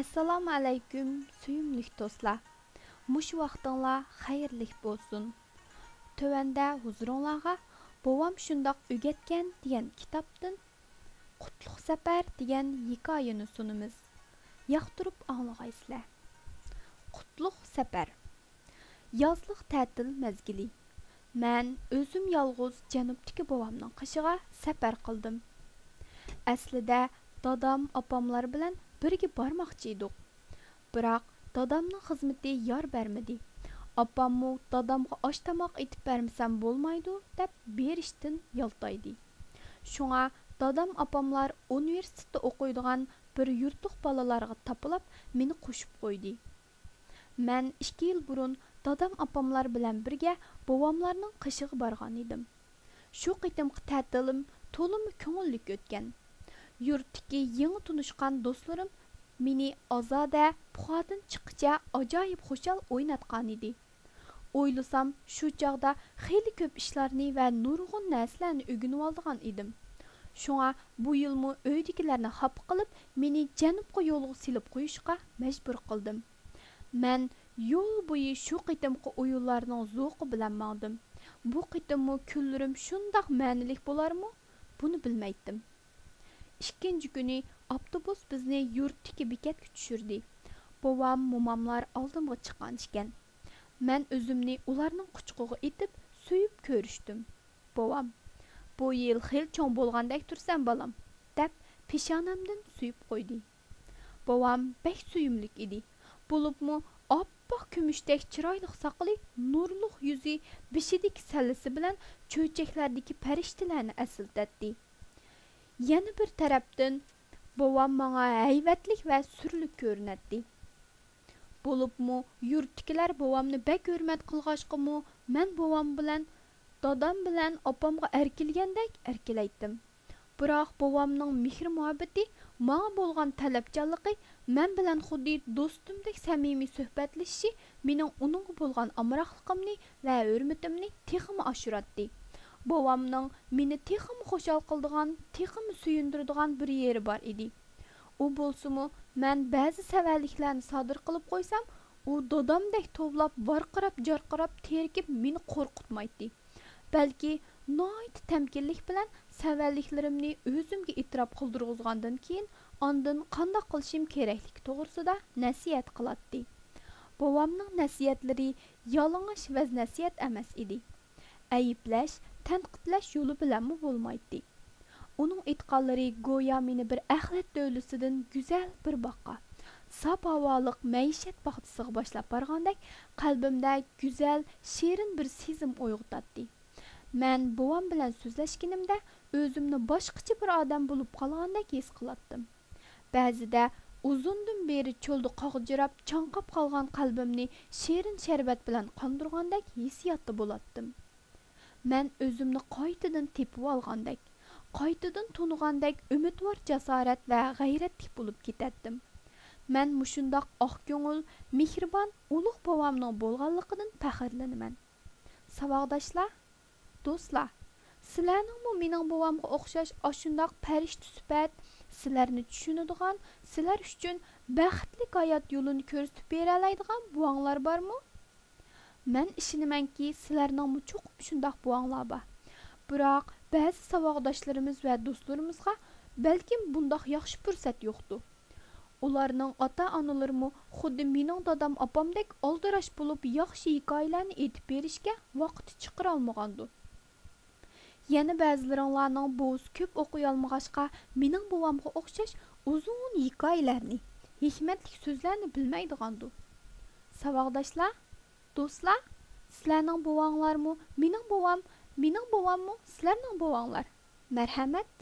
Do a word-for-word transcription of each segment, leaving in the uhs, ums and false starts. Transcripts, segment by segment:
ئەسسالامۇ ئەلەيكۇم، سۆيۈملۈك دوستلار. مۇشۇ ۋاقتىڭلار خەيرلىك بولسۇن. تۆۋەندە ھۇزۇرۇڭلارغا بوۋام شۇنداق ئۆگەتكەن دېگەن كىتابتىن قۇتلۇق سەپەر دېگەن ھېكايىنى سۇنىمىز. ياقتۇرۇپ ئاڭلىغايسىلەر. قۇتلۇق سەپەر. يازلىق تەتىل مەزگىلى. مەن ئۆزۈم يالغۇز جەنۇبتىكى بوۋامنىڭ قېشىغا سەپەر قىلدىم. ئەسلىدە دادام، ئاپاملار بىلەن بىرگە بارماقچى ئىدۇق. بىراق دادامنىڭ خىزمىتى يار بەرمىدى. ئاپاممۇ دادامغا ئاش-تاماق ئېتىپ بەرمىسەم بولمايدۇ دەپ بېرىشتىن يالتايدى. شۇڭا دادام، ئاپاملار ئۇنىۋېرسىتېتتا ئوقۇيدىغان بىر يۇرتلۇق بالىلارغا تاپىلاپ مېنى قوشۇپ قويدى. مەن ئىككى يىل بۇرۇن دادام، ئاپاملار بىلەن بىرگە بوۋاملارنىڭ قېشىغا بارغان ئىدىم. شۇ قېتىمقى تەتىلىم تولىمۇ كۆڭۈللۈك ئۆتكەن. يۇرتتىكى يېڭى تونۇشقان دوستلىرىم مېنى ئازادە پۇخادىن چىققىچە ئاجايىپ خۇشال ئويناتقانىدى. ئويلىسام، شۇ چاغدا خېلى كۆپ ئىشلارنى ۋە نۇرغۇن نەرسىلەرنى ئۆگىنىۋالىدىغان ئىدىم. شۇڭا بۇ يىلمۇ ئۆيدىكىلەرنى خاپا قىلىپ، مېنى جەنۇبقا يولغا سېلىپ قويۇشقا مەجبۇر قىلدىم. مەن يول بويى شۇ قېتىمقى ئويۇنلارنىڭ زوقى بىلەن ماڭدىم. بۇ قېتىممۇ كۈنلىرىم شۇنداق مەنىلىك بولارمۇ؟ بۇنى بىلمەيتتىم. ئىككىنچى كۈنى ئاپتوبۇس بىزنى يۇرتتىكى بېكەتكە چۈشۈردى. بوۋام، موماملار ئالدىمغا چىققان ئىكەن. مەن ئۆزۈمنى ئۇلارنىڭ قۇچىقىغا ئېتىپ، سۆيۈپ كۆرۈشتۈم. بوۋام، «بۇ يىل خېلى چوڭ بولغاندەك تۇرىسەن، بالام» دەپ، پېشانەمدىن سۆيۈپ قويدى. بوۋام بەك سۆيۈملۈك ئىدى. بولۇپمۇ ئاپئاق كۈمۈشتەك چىرايلىق ساقىلى نۇرلۇق يۈزى، بېشىدىكى سەللىسى بىلەن چۆچەكلەردىكى پەرىشتىلەرنى ئەسلىتەتتى. يەنە بىر تەرەپتىن، بوۋام ماڭا ھەيۋەتلىك ۋە سۈرلۈك كۆرۈنەتتى. بولۇپمۇ يۇرتتىكىلەر بوۋامنى بەك ھۆرمەت قىلغاچقىمۇ، مەن بوۋام بىلەن دادام بىلەن ئاپامغا ئەركىلىگەندەك ئەركىلەيتتىم. بىراق بوۋامنىڭ مېھرى-مۇھەببىتى، ماڭا بولغان تەلەپچانلىقى، مەن بىلەن خۇددى دوستۇمدەك سەمىمىي سۆھبەتلىشىشى مېنىڭ ئۇنىڭغا بولغان ئامراقلىقىمنى ۋە ھۆرمىتىمنى تېخىمۇ ئاشۇراتتى. بوۋامنىڭ مېنى تېخىمۇ خۇشال قىلىدىغان، تېخىمۇ سۆيۈندۈرىدىغان بىر يېرى بار ئىدى. ئۇ بولسىمۇ، مەن بەزى سەۋەنلىكلەرنى سادىر قىلىپ قويسام، ئۇ دادامدەك توۋلاپ، ۋارقىراپ-جارقىراپ، تېرىكىپ مېنى قورقۇتمايتتى. بەلكى ناھايىتى تەمكىنلىك بىلەن سەۋەنلىكلىرىمنى ئۆزۈمگە ئېتىراپ قىلدۇرغۇزغاندىن كېيىن، ئاندىن قانداق قىلىشىم كېرەكلىكى توغرىسىدا نەسىھەت قىلاتتى. بوۋامنىڭ نەسىھەتلىرى يالىڭاچ ۋەز-نەسىھەت ئەمەس ئىدى. ئەيىبلەش، تەنقىدلەش يولى بىلەنمۇ بولمايتتى. ئۇنىڭ ئېيتقانلىرى گويا مېنى بىر ئەخلەت دۆلىسىدىن گۈزەل بىر باغقا، ساپ ھاۋالىق مەئىشەت باغچىسىغا باشلاپ بارغاندەك، قەلبىمدە گۈزەل، شېرىن بىر سېزىم ئويغىتاتتى. مەن بوۋام بىلەن سۆزلەشكىنىمدە، ئۆزۈمنى باشقىچە بىر ئادەم بولۇپ قالغاندەك ھېس قىلاتتىم. بەزىدە ئۇزۇندىن بېرى چۆلدە قاغجىراپ، چاڭقاپ قالغان قەلبىمنى شېرىن شەربەت بىلەن قاندۇرغاندەك ھېسسىياتتا بولاتتىم. مەن ئۆزۈمنى قايتىدىن تېپىۋالغاندەك، قايتىدىن تونۇغاندەك ئۈمىدۋار، جاسارەت ۋە غەيرەتلىك بولۇپ كېتەتتىم. مەن مۇشۇنداق ئاق كۆڭۈل، مېھرىبان ئۇلۇغ بوۋامنىڭ بولغانلىقىدىن پەخىرلىنىمەن. ساۋاقداشلار، دوستلار، سىلەرنىڭمۇ مېنىڭ بوۋامغا ئوخشاش ئاشۇنداق پەرىشتە سۈپەت، سىلەرنى چۈشىنىدىغان، سىلەر ئۈچۈن بەختلىك ھايات يولىنى كۆرسىتىپ بېرەلەيدىغان بوۋاڭلار بارمۇ؟ مەن ئىشىنىمەنكى، سىلەرنىڭمۇ چوقۇم شۇنداق بوۋاڭلار بار. بىراق، بەزى ساۋاقداشلىرىمىز ۋە دوستلىرىمىزغا بەلكىم بۇنداق ياخشى پۇرسەت يوقتۇر. ئۇلارنىڭ ئاتا-ئانىلىرىمۇ خۇددى مېنىڭ دادام-ئاپامدەك ئالدىراش بولۇپ، ياخشى ھېكايىلەرنى ئېيتىپ بېرىشكە ۋاقتى چىقىرالمىغاندۇ. يەنە بەزىلىرىڭلارنىڭ بوۋىسى كۆپ ئوقۇيالمىغاچقا، مېنىڭ بوۋامغا ئوخشاش ئۇزۇن ھېكايىلەرنى، ھېكمەتلىك سۆزلەرنى بىلمەيدىغاندۇ. ساۋاقداشلار، دوستلار، سىلەرنىڭ بوۋاڭلارمۇ مېنىڭ بوۋام، مېنىڭ بوۋاممۇ سىلەرنىڭ بوۋاڭلار. مەرھەمەت!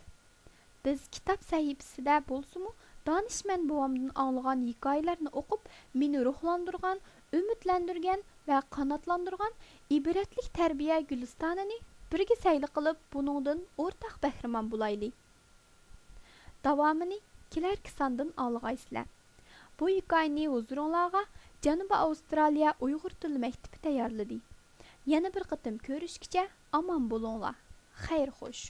بىز كىتاب سەھىپىسىدە بولسىمۇ، دانىشمەن بوۋامدىن ئاڭلىغان ھېكايىلەرنى ئوقۇپ، مېنى روھلاندۇرغان، ئۈمىدلەندۈرگەن ۋە قاناتلاندۇرغان ئىبرەتلىك تەربىيە گۈلىستانىنى بىرگە سەيلە قىلىپ، بۇنىڭدىن ئورتاق بەھرىمەن بولايلى. داۋامىنى كېلەركى ساندىن ئاڭلىغايسىلەر. بۇ ھېكايىنى ھۇزۇرۇڭلارغا جەنۇبىي ئاۋسترالىيە ئۇيغۇر تىلى مەكتىپى تەييارلىدى. يەنە بىر قېتىم كۆرۈشكىچە ئامان بولۇڭلار. خەير خوش.